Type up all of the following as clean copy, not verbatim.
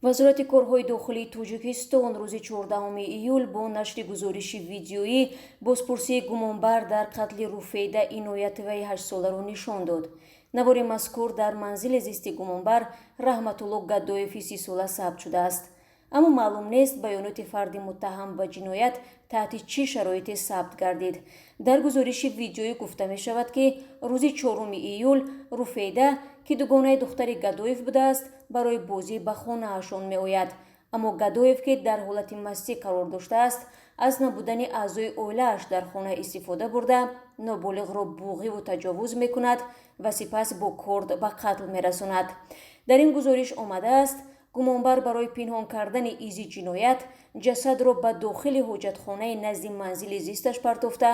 Вазорати корҳои дохилии Тоҷикистон рӯзи 14 июл бо нашри гузориши видеоӣ бозпурсии гумонбар дар қатли Руфейда Иноятоваи 8-соларо нишон дод. Навори мазкур дар манзили зисти гумонбар Раҳматулло Гадоеви 30-сола сабт шудааст. Аммо маълум нест, баёноти фарди муттаҳам ба ҷиноят таҳти чӣ шароите сабт гардид. Дар гузориши видеоӣ гуфта мешавад, ки рӯзи 4 июл Руфейда, ки дугонаи духтари Гадоев будааст, барои бозӣ ба хонаашон меояд. Аммо Гадоев, ки дар ҳолати мастӣ қарор доштааст, аз набудани аъзои оилааш дар хона истифода бурда, ноболиғро буғиву таҷовуз мекунад ва сипас бо корд ба қатл мерасонад. Дар ин гузориш омадааст, гумонбар барои пинҳон кардани изи ҷиноят ҷасадро ба дохили ҳоҷатхонаи назди манзили зисташ партофта,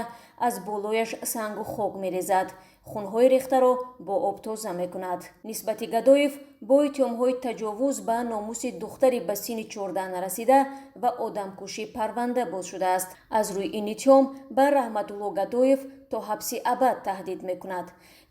аз болояш сангу хок мерезад, хунҳои рехтаро бо об тоза мекунад. Нисбати Гадоев бо иттиҳомҳои таҷовуз ба номуси духтари ба синни 14 нарасида ва одамкушӣ парванда боз шудааст. Аз рӯи ин иттиҳом ба Раҳматулло Гадоев то ҳабси абад таҳдид мекунад.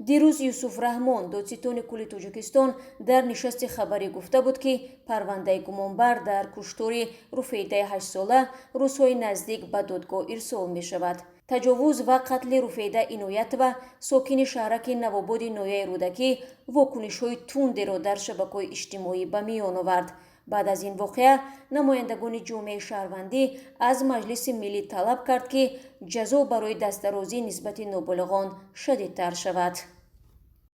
Дирӯз Юсуф Раҳмон, додситони кулли Тоҷикистон, дар нишасти хабарӣ гуфта буд, ки парвандаи гумонбар дар куштори Руфейдаи 8-сола рӯзҳои наздик ба додгоҳ ирсол мешавад. Таҷовуз ва қатли Руфейда Иноятова, сокини шаҳраки Навободи ноҳияи Рӯдакӣ, вокунишҳои тундеро дар шабакаҳои иҷтимоӣ ба миён овард. Баъд аз ин воқеа намояндагони ҷомеаи шаҳрвандӣ аз Маҷлиси миллӣ талаб кард, ки ҷазо барои дастдарозӣ нисбати ноболиғон шадидтар шавад.